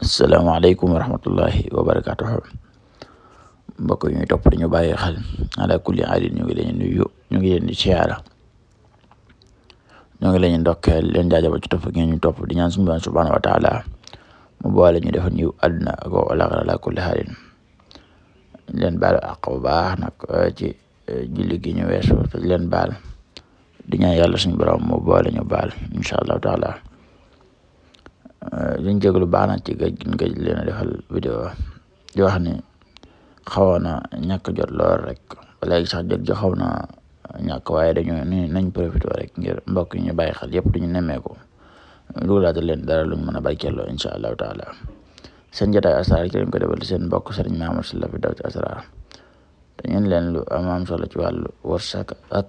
Asalaamaaleykum wa rahmatullahi wa barakaatuhu. Mbokk yi ñuy topp di ñu bàyyi xel ala kulli haalin ñu ngi leen nuyu, ñu ngi leen di siyaara, ñu ngi leen di ndokkeel leen jaajëfal ci topp ngeen ñu topp di ñaan suñu Boroom subhaanahu wa taala mu boole ñu defal ñu àdduna ak alaaxira ala kulli haalin. Leen baal àq bu baax nag ci julli gi ñu weesu te leen baal di ñaan yàlla suñu Boroom mu boole ñu baal incha allahu taala. liñ jégalu baax na ci gëj leen a defal vidéo di wax ni xawoon na ñàkk jot lool rek léegi sax jot gi xaw na ñàkk waaye dañu ni nañ profité rek ngir mbokk yi ñu bàyyi xel yëpp duñu nemmeeku dugalaata leen dara luñ mën a barkeeloo incha allahu taala. Seen jotaay asraar ci lañ ko defal seen mbokk Sëriñ Mamour Sylla fi daw ci asraar te ñun leen lu am solo ci wàllu wërsëg ak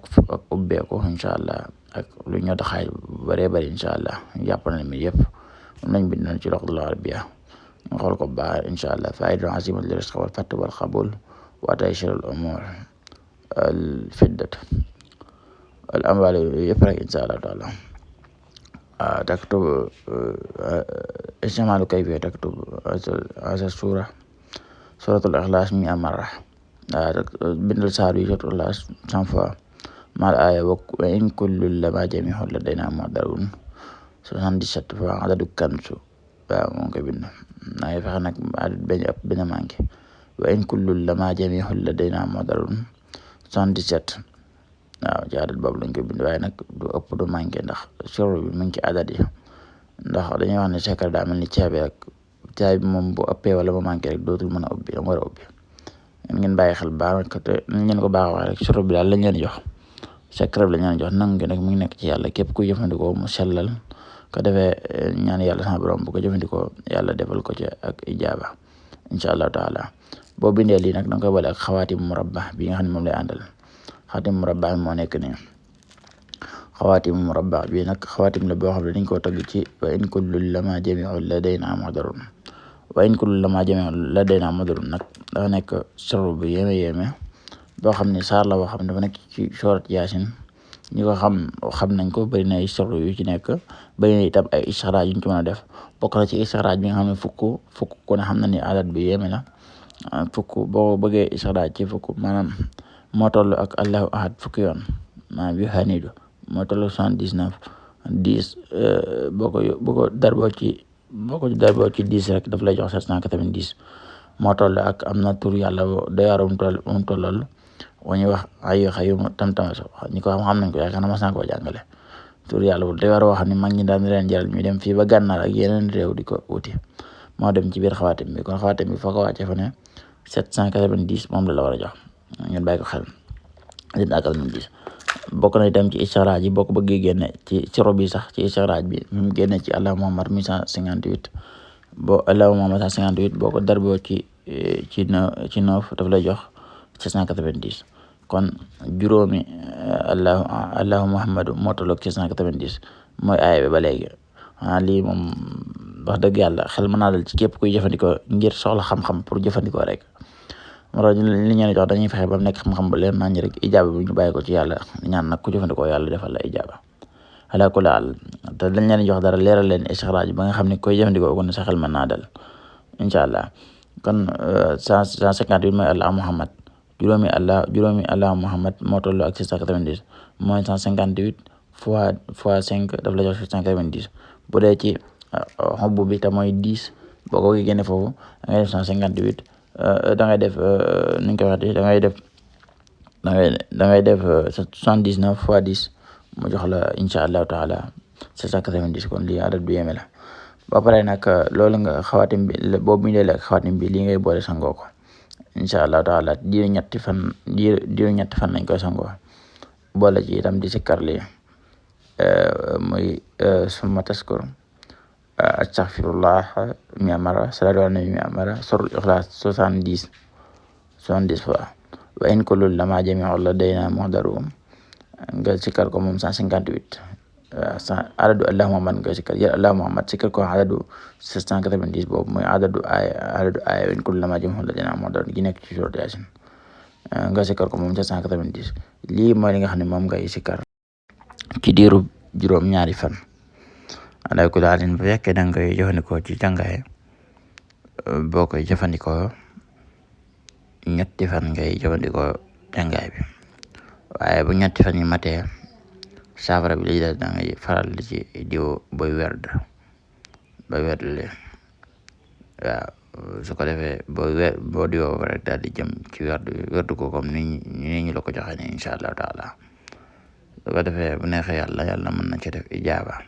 ubbeeku incha allah ak lu ñoo taxaay bu bëree bëri incha allah jàpp na mi yëpp moom lañ bindoon ci loxatul arabiya ñu xool ko baax incha allah fa'idatun azimatun li rizqi wal fath wal qabul wa taysirul umur al fiddat al amwal yëpp rek incha allah taala. تكتب استعمال كيفية تكتب هذا سورة الإخلاص 100 مرة. بندل ساري سورة الإخلاص 100 fois مع الآية وإن كل لما جميع لدينا محضرون 77 fois عدد الكنز ممكن بنا ناي فخنك عدد بنا مانكي وإن كل لما جميع لدينا محضرون 77 waaw ci adat boobu lañ koy bind waaye nag du ëpp du manqué ndax soro bi mu ngi ci adat yi ndax dañuy wax ne secret daa mel ni caabi rek caabi bi moom bu ëppee wala ba manqué rek dootul mën a ubbi dama war a ubbi ngeen bàyyi xel baax nag te nañ leen ko baax wax rek soro bi daal lañ leen jox secret bi lañ leen jox nangu gi nag mu ngi nekk ci yàlla képp kuy jëfandikoo mu sellal ko defee ñaan yàlla sama borom bu ko jëfandikoo yàlla defal ko ci ak ijaaba incha allahu taala. boo bindee lii nag danga koy boole ak xawaatim murabba bi nga xam ne moom lay àndal. xaatim murabba moo nekk nii xawaatim murabba bi nag xawaatim la boo xam ne dañ koo tagg ci wa in kullu lama jamiu ladayna muhdarun wa in kullu lama jamiu ladayna muhdarun nag dafa nekk sirru bu yéeme boo xam ne saar la boo xam ne dafa nekk ci soorat yaasin ñi ko xam nañ ko bëri na ay sirru yu ci nekk bëri na itam ay istixraaj yu ñu ci mën a def bokk na ci istixraaj bi nga xam ne fukk ku ne xam na ni adat bu yéeme la fukk boo bëggee istixraaj ci fukk maanaam moo toll ak allahu ahad fukki yoon maanaam yu xanidu moo toll 79 10 boo ko darboo ci 10 rek daf lay jox 790 moo toll ak am na tur yàlla doy waar mu tollal wa ñuy wax ayu xayum tam-tam so ñi ko xam nañ ko yaakaar na mas naa koo jàngale tur yàlla bu doy waar wax ni mag ñi daan leen jaral ñu dem fii ba gànnaar ak yeneen réew di ko wuti moo dem ci biir xawaatim bi kon xawaatim bi foo ko wàcce fa ne 790 moom la war a jox ngeen bàyyi ko xel din akal ñu gis bokk na itam ci istixraaj yi boo ko bëggee génne ci siro bi sax ci istixraaj bi mu génne ci allah muhammad 1158 boo allah muhammad 158 boo ko darboo ci 9 daf lay jox 690 kon juróomi allahu muhammadu moo tolloog 690 mooy aaya bi ba léegi lii moom wax dëgg yàlla xel mën naa dal ci képp kuy jëfandikoo ngir soxla xam-xam pour jëfandikoo rek moo tax li ñeen jox dañuy fexe ba mu nekk xam-xam bu leen nañ rek ijaaba bi ñu bàyyi ko ci yàlla ñaan nag ku jëfandikoo yàlla defal la ijaaba ala kulli haal te dañ leen jox dara leeral leen istixraaj ba nga xam ne koy jëfandikoo ko ne sa xel mën naa dal incha allah. kon 158 mooy allah muhammad juróomi allah muhammad moo toll ak 690 mooy 158 fois 5 daf la jox 690 bu dee ci xob bi te mooy 10 boo ko génne foofu da ngay def 158 da ngay def nu ñu koy waxee da ngay def 79 fois 10 mu jox la incha allahu taala 790 kon lii adat bu yéeme la. ba pare nag loolu nga xawaatim bi boobu ñu dee ak xawaatim bi lii ngay boole sangoo ko incha allahu taala diiru ñetti fan lañ koy sangoo boole ci itam di sikkar lii muy summa taskur astaghfirullah 100 mara salatu ala nabi 100 mara suratul ikhlas 70 fois wa in kullu lama jami'u ladayna muhdarun nga sikkar ko moom 158 adadu allah muhammad nga sikkar ya allah muhammad sikkar ko adadu 790 boobu mooy adadu aaya wa in kullu lama jami'u ladayna muhdarun gi nekk ci surat yasin nga sikkar ko moom 790 lii mooy li nga xam ne moom ngay sikkar ci diiru juróom ñaari fan ala kulli haalin bu fekkee da nga koy jëfandikoo ci jàngaay boo koy jëfandikoo ñetti fan ngay jëfandikoo tàngaay bi, waaye bu ñetti fan yi matee saafara bi li des da ngay faral di ci diw booy werd li waaw su ko defee boo diwoo rek daal di jëm ci werdu ko comme ni ñu la ko joxe ne incha allahu taala. su ko defee bu neexee yàlla mën na ci def ijaaba.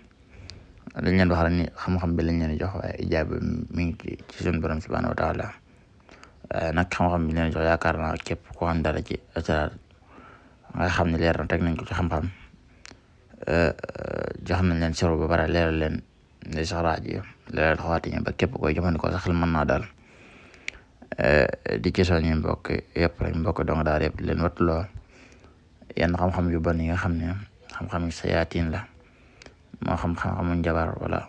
dañ leen wax ni xam-xam bi lañ leen jox, waaye ijaaba mi ngi ci suñu borom subhanahu wa taala. waaye nag xam-xam bi leen jox yaakaar naa képp ko xam dara ci asraar nga xam ne leer na teg nañ ko ci xam-xam jox nañ leen siro ba pare leeral leen li saxraaj yi leeral xawaati ñi ba képp koy jëfandikoo sax xel mën naa daal. di ci soññi mbokk yëpp rek mbokk dong daal yëpp leen wattuloo yenn xam-xam yu bon yi nga xam ne xam-xam yu sayaatin la, moo xam-xamu njabar wala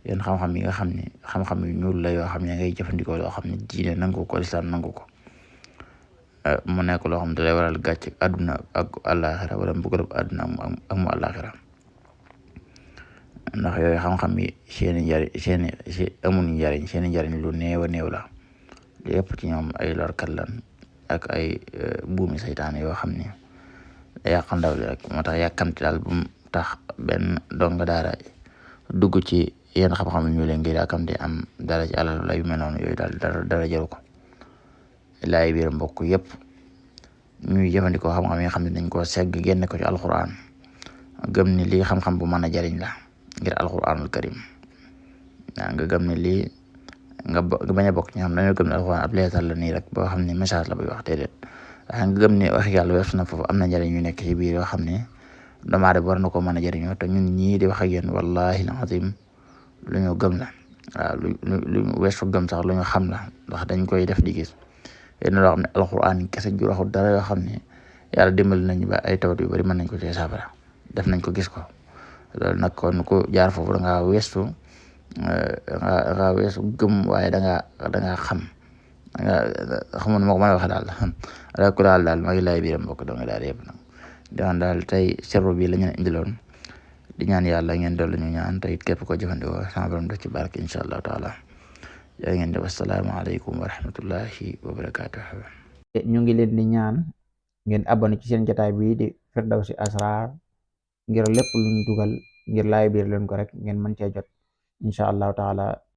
yenn xam-xam yi nga xam ne xam-xam yu ñuul la yoo xam ne ngay jëfandikoo loo xam ne diine nangu ko lislaam nangu ko, mu nekk loo xam ne dalay waral gàcc àdduna ak àllaaxira wala mbugalub àdduna ak mu àllaaxira. ndax yooyu xam-xam yi seeni njariñ lu néew a néew la, li yëpp ci ñoom ay lorkat lan ak ay buumi saytaane yoo xam ne da yàq ndaw li rek. moo tax yàkkamti daal bu mu tax benn donga daara dugg ci yenn xam-xam yu ñu leen ngir yàkkamti am dara ci alal la yu mel noonu, yooyu daal dara jaru ko. laay biir mbokk yëpp ñuy jëfandikoo xam-xam yi nga xam ne dañ koo segg génne ko ci alquran, gëm ni lii xam-xam bu mën a jariñ la ngir alquranul karim. nga gëm ne lii nga bañ a bokk ci xam dañoo gëm ne alquran ab leetar la nii rek boo xam ne message la buy wax déedéet. waaye nga gëm ne wax yàlla weesu na foofu, am na njariñ yu nekk ci biir yoo xam ne doomu aadama war na ko mën a jëriñoo, te ñun ñii di wax ak yéen wallahi alazim lu ñu gëm la. waaw lu weesu gëm sax lu ñu xam la, ndax dañ koy def di gis yéen loo xam ne alquran kese ju waxul dara yoo xam ne yàlla dimbali nañ ba ay tawat yu bari mën nañ ko cee saafara, def nañ ko gis ko. loolu nag kon ku jaar foofu da ngaa weesu gëm, waaye da ngaa xam xamul moo ko mën a waxee daal ala ku daal maa ngi lay biiram mbokk dong daal yëpp nag daan daal tey serbo bi la ñu indiloon di ñaan yàlla ngeen dolli ñu ñaan tey képp ko jëfandikoo sama borom def ci barke incha allahu taala. yaa ngeen def asalaamaaleykum wa rahmatullahi wa barakatuh. ñu ngi leen di ñaan ngeen abonné ci seen jotaay bii di Firdawsi Asrar ngir lépp luñ dugal ngir laay biir leen ko rek ngeen mën cee jot incha allahu taala.